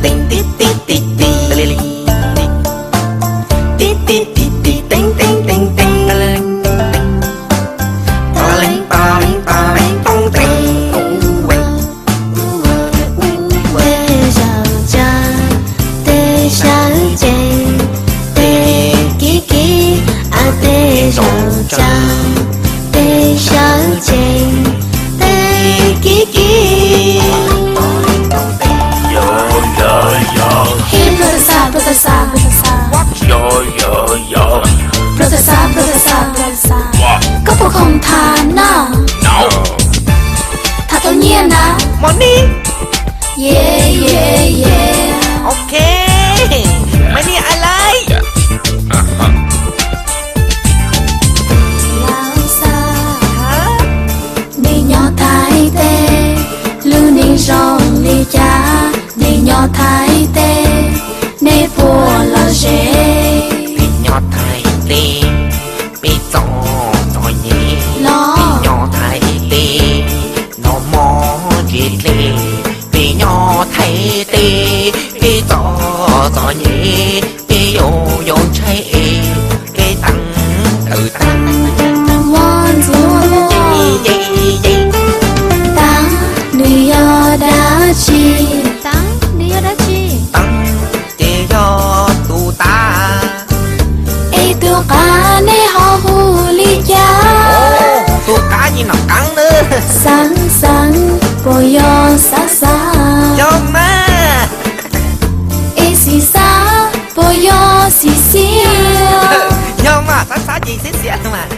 Teeb tib tib tib tib, tib tib tib tib, teeb teeb teeb teeb. Tej zaum tsawg, tej sawv cev, tej kiv kiv, tej zaum tsawg, tej sawv cev, tej kiv kiv. Ib, Professor, Professor, Professor. Professor, Professor, Professor. Koj puas khoom tham no? Tham tau nyiaj na? Money. Yeah, yeah, yeah. Ok. Money I like. Laus Xab, nej nyob Thaib teb, lub neej zoo li cas? Nej nyob Thaib teb, nej puas lom zem? Peb nyob Thaib teb, peb txom txom nyem. Los peb nyob Thaib teb, noj mov ntse dlej. Peb nyob Thaib teb, peb txom txom nyem, peb yuav yuav ntshai es kev teeb tawm teeb. Tav, nws yog dab tsi? Tav, nws yog dab tsi? Tav ces yog tus tav. Es tus qav nej ho hu li cas? Tus qav ces nom qab na. Xab xab puas yog xab xab? Yog mas. Es xim xab puas yog xim xib? Yog mas, xab xab ces xib xib mas.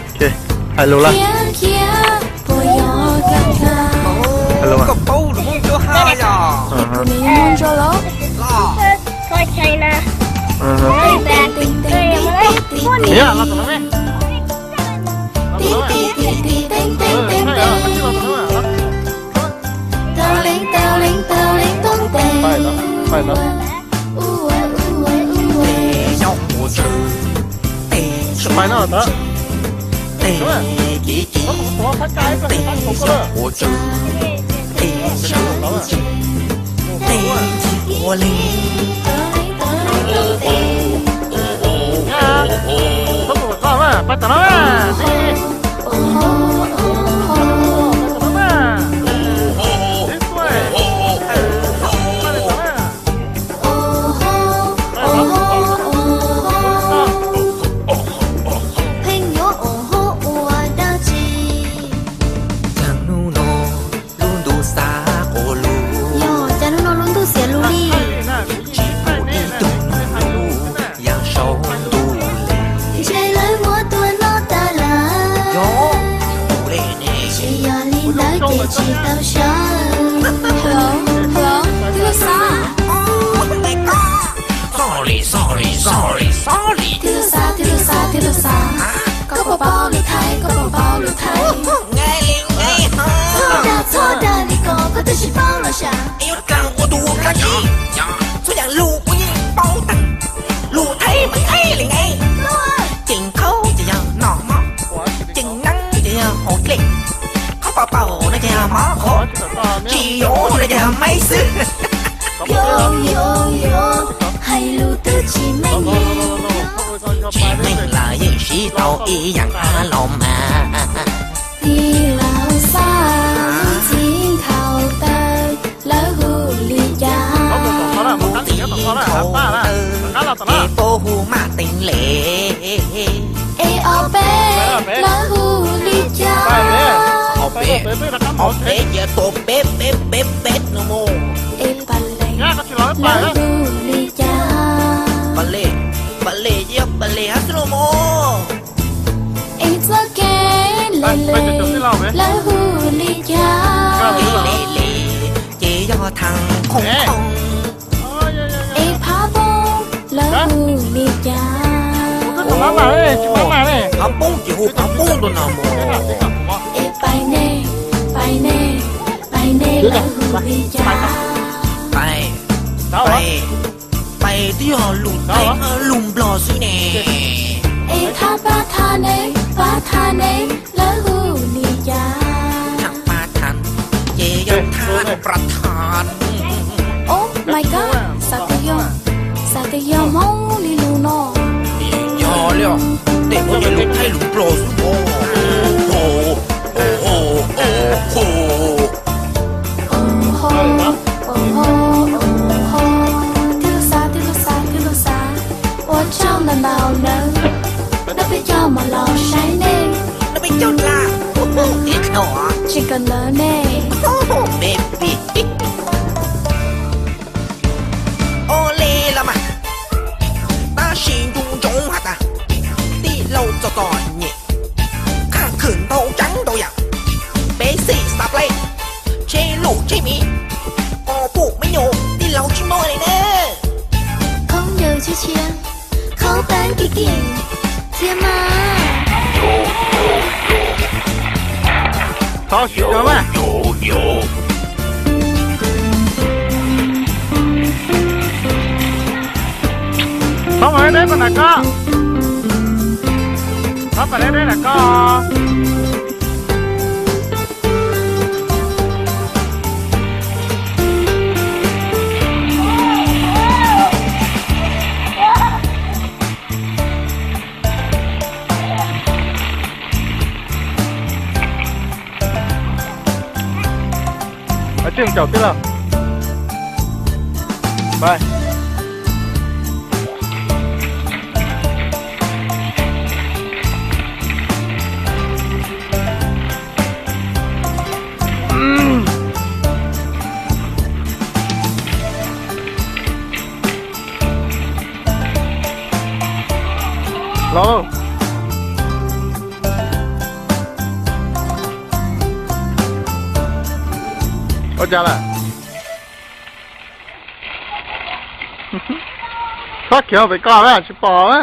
Hais lus lawm. Khiav khiav puas yog kab kab? Hais lus mas. Koj paub lus Hmoob Ntsuab Haj yog? Tus nws yog Hmoob Ntsuab los? Los. Niam, los tom no me. Los tom no me. Pais no, pais no. Nyob ua tsawg, tej pais no tod. Tej kiv kiv, tej nyob ua tsawg, tej sawv tsawg, tej ua li. Pais tom no, pais tom no. Pheej yuav ua hauj ua dab tsi? Cas hnub no lub ntuj xav quas lug. Yog cas hnub no lub ntuj xiav lug li? Tsis pum ib tug nug lub yam saum ntuj li. Ntshe lawv muab tua noj tas lawm. Yog, tus li ne. Tsis yog li ntawd ces tsis tau sawv. Hello, hello, Tij Lug Xab. Sorry, sorry, sorry, sorry. Tij Lug Xab, Tij Lug Xab, Tij Lug Xab. Koj puas paub lus Thaib, koj puas paub lus Thaib? Txhob dag, txhob dag li ko, koj twb tsis paub los sav. Yuav dag ua tus kab tsi? Txhua yam lus kuv yeej paub tag. Lus Thaib mas Thaib li nqe. Ceem qhaub ces yog noj mov, ceem neeb ces yog haus dlej, qhov paus paus no ces yog mov qhuav, tsis yuav no ces yog maib xwb. Yuav, yuav, yuav, hais lus twb tsis meej. Tsis meej los yeej siv tau ib yam los mas. Tij Laug Xab, lub txiv nkhaus taw lawv hu li cas? Lub txiv nkhaus taw ces puab hu Maj Teev Lev. Es ob peb lawv hu li cas? Ob peb, ob peb ces tua peb peb peb peb no mus. Es Pas Les lawv hu li cas? Pas Les, Pas Les ces yog Pas Les hab xwb no mus. Es txoj kev Les Les lawv hu li cas? Kev Les Les ces yog Thaj Qhoo Qhoo. Es Phab Poob lawv hu li cas? Phab Poob ces hu Phab Poob rau no mus. Es Pais Nej, Pais Nej, Pais Nej lawv hu li cas? Pais, Pais, Pais twb yog lus Thaib, lus Nplog xwb ne. Es Thaj Pab Thaj Ne, Pab Thaj Ne lawv hu li cas? Thaj Pab Thaj ces yog Thaj Pab Thaj. Oh my god, so Xav tias yog Hmoob li lus no. Yog li, tej Hmoob ces lus Thaib lus Nplog xwb os. Twb lub xav, twb lub xav, twb lub xav, ua tsaug ntau ntau nawb. Nrog peb coj mus los saib nej. Nrog peb coj dlab, tib qho tsis kawm ntawv nej. Baby. Ua li los mas, tab sis nco ntsoov has tas, tij laug txom txom nyem, qhaj khwm ntau tsav ntau yam, peb xij xav pleb, tseb luj tseb miv, pom pum me nyuam tij laug tsis mob li na. Khaub ncaws tshiab tshiab, khaub peeb kim kim thiab mas. Thov sim cov mas. Thov mas deb deb ko na koj. Thov pas deb deb na koj. Tsis caum tij laug. Los, ua cas lawm? Txhob khiav pem ko na, tsis pom na.